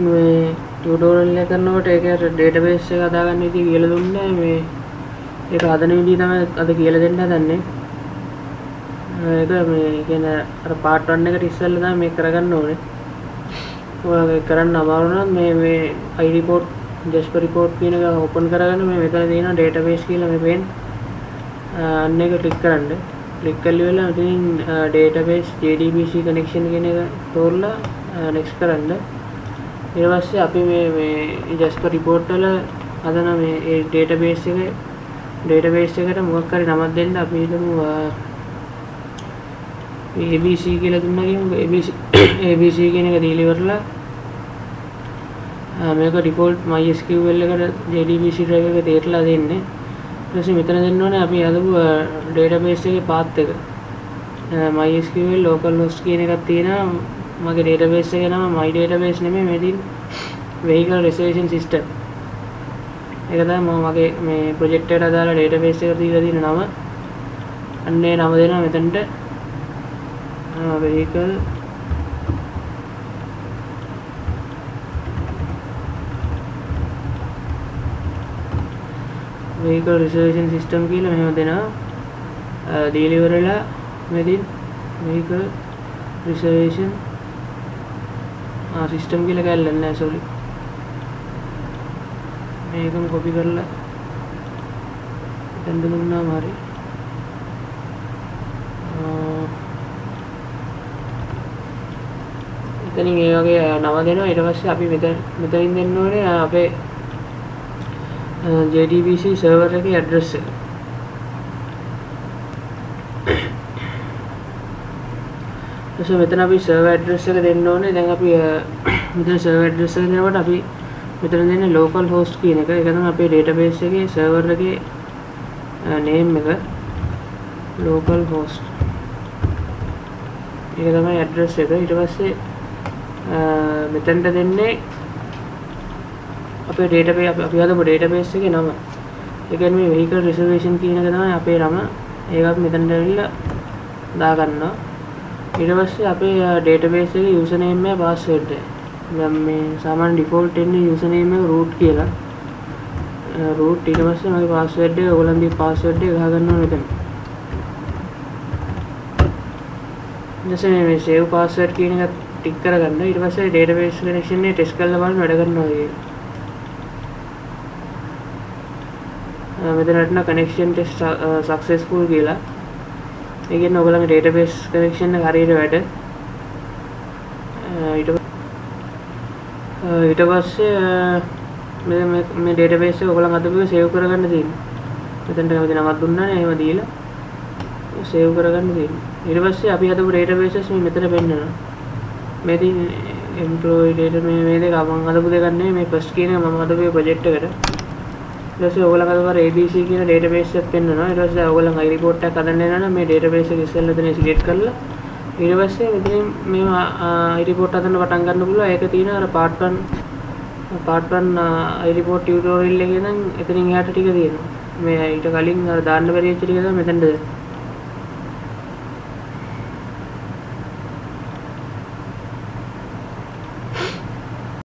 මේ ටියුටෝරියල් එක කරනකොට ඒක අර ඩේටාබේස් එක හදාගන්න විදිය කියලා දුන්නේ. මේ ඒක හදන විදිය තමයි අද කියලා දෙන්න හදන්නේ. ඒක මේ කියන්නේ අර පාර්ට් 1 එකට ඉස්සෙල්ලා තමයි මේක කරගන්න ඕනේ. ඔයාලා කරන්න අමාරු නම් මේ මේ iReport Jasper report කියන එක ඕපන් කරගන්න මේ මෙතන තියෙනවා ඩේටාබේස් කියලා මේ පේන. අන්න ඒක ක්ලික් කරන්න. ක්ලික් කරලා ඉවරලා මෙතනින් ඩේටාබේස් JDBC connection කියන එක තෝරලා නෙක්ස්ට් කරන්න. ඊට පස්සේ අපි මේ මේ Jasper report වල හදන මේ ඒ ඩේටාබේස් එක ඩේටාබේස් එකට මොකක් හරි නමක් දෙන්න. අපි හිතමු ABC කියලා දුන්නා කියමුකෝ. ABC කියන එක දීලා ඉවරලා මේක ඩිෆෝල්ට් MySQL එකට JDBC driver එක තේරලා දෙන්නේ. ඊට පස්සේ මෙතන දෙන්න ඕනේ අපි හදපු ඩේටාබේස් එකේ පාත් එක. MySQL localhost කියන එකක් තියෙනවා. මගේ ඩේටාබේස් එකේ නම my database නෙමෙයි, මේ තියෙන vehicle reservation system. ඒක තමයි මම මගේ මේ ප්‍රොජෙක්ට් එකට අදාළ ඩේටාබේස් එකට දීලා තියෙන නම. අන්න ඒ නම දෙනවා මෙතනට. Vehicle vehicle reservation system කියලා මෙහෙම දෙනවා. දීලා ඉවරලා මේ තියෙන vehicle reservation system කියලා කැල්ලක් නෑ, සෝරි. මේකම කොපි කරලා එතෙන්ද දුන්නාම හරි. එතනින් ඒ වගේ නම දෙනවා. ඊට පස්සේ අපි මෙතනින් දෙන්න ඕනේ අපේ JDBC server එකේ ඇඩ්‍රස් එක. ඊට මෙතන අපි සර්වර් ඇඩ්‍රස් එක දෙන්න ඕනේ. දැන් අපි මෙතන සර්වර් ඇඩ්‍රස් එක දෙනකොට අපි මෙතන දෙන්නේ local host කියන එක. ඒක තමයි අපේ ඩේටාබේස් එකේ සර්වර් එකේ නේම් එක local host. ඒක තමයි ඇඩ්‍රස් එක. ඊට පස්සේ මෙතනට දෙන්නේ අපේ ඩේටාබේස් අපි හදපු ඩේටාබේස් එකේ නම. ඒ කියන්නේ මේ vehicle reservation කියන එක තමයි අපේ නම. ඒක අපි මෙතනට ඇවිල්ලා දාගන්නවා. ඊට පස්සේ අපේ ඩේටාබේස් එකේ යූසර් නේම් එක පාස්වර්ඩ් එක. දැන් මේ සාමාන්‍ය ඩිෆෝල්ට් එන්නේ යූසර් නේම් එක root කියලා. root ඊට පස්සේ මගේ පාස්වර්ඩ් එක ඔයගොල්ලන් දී පාස්වර්ඩ් එක ගහ ගන්න ඕනේ මෙතන. ඊට පස්සේ මේ සේව් පාස්වර්ඩ් කියන එක ටික් කරගන්න. ඊට පස්සේ ඩේටාබේස් කනෙක්ෂන් එක ටෙස්ට් කරලා බලන්න වැඩ කරනවද කියලා. මෙතන වටන කනෙක්ෂන් ටෙස්ට් සක්සස්ෆුල් කියලා. ඒ කියන්නේ ඔයගොල්ලන්ගේ ඩේටාබේස් කනෙක්ෂන් එක හරියට වැඩ. ඊට පස්සේ මේ මේ ඩේටාබේස් එක ඔයගොල්ලන් හදපු එක සේව් කරගන්න තියෙනවා. මෙතනට කැමති නමක් දුන්නානේ, එහෙම දීලා සේව් කරගන්න තියෙනවා. ඊට පස්සේ අපි හදපු ඩේටාබේසස් මේ මෙතන පෙන්නනවා. මේ තියෙන එම්ප්ලොයි ඩේටා මේ දෙක මම හදපු දෙකක් නෙමෙයි, මේ ෆස්ට් කියන එක මම හදපු ප්‍රොජෙක්ට් එකට. ඊට පස්සේ ඔයගොල්ලන් හදපු අර ABC කියන ඩේටාබේස් එක පෙන්නනවා. ඊට පස්සේ ඔයගොල්ලන් iReport එකක් හදන්න යනවා නම් මේ ඩේටාබේස් එක ඉස්සෙල්ලා එතන සිලෙක්ට් කරලා ඊට පස්සේ මෙතනින් මේව iReport හදන්න පටන් ගන්න පුළුවන්. ඒක තියෙන අර පාර්ට් 1 iReport tutorial එකේ නම් එතනින් එහාට ටික තියෙනවා. මේ ඊට කලින් අර දාන්න බැරි වෙච්ච ටික තමයි මෙතනට දෙන්නේ.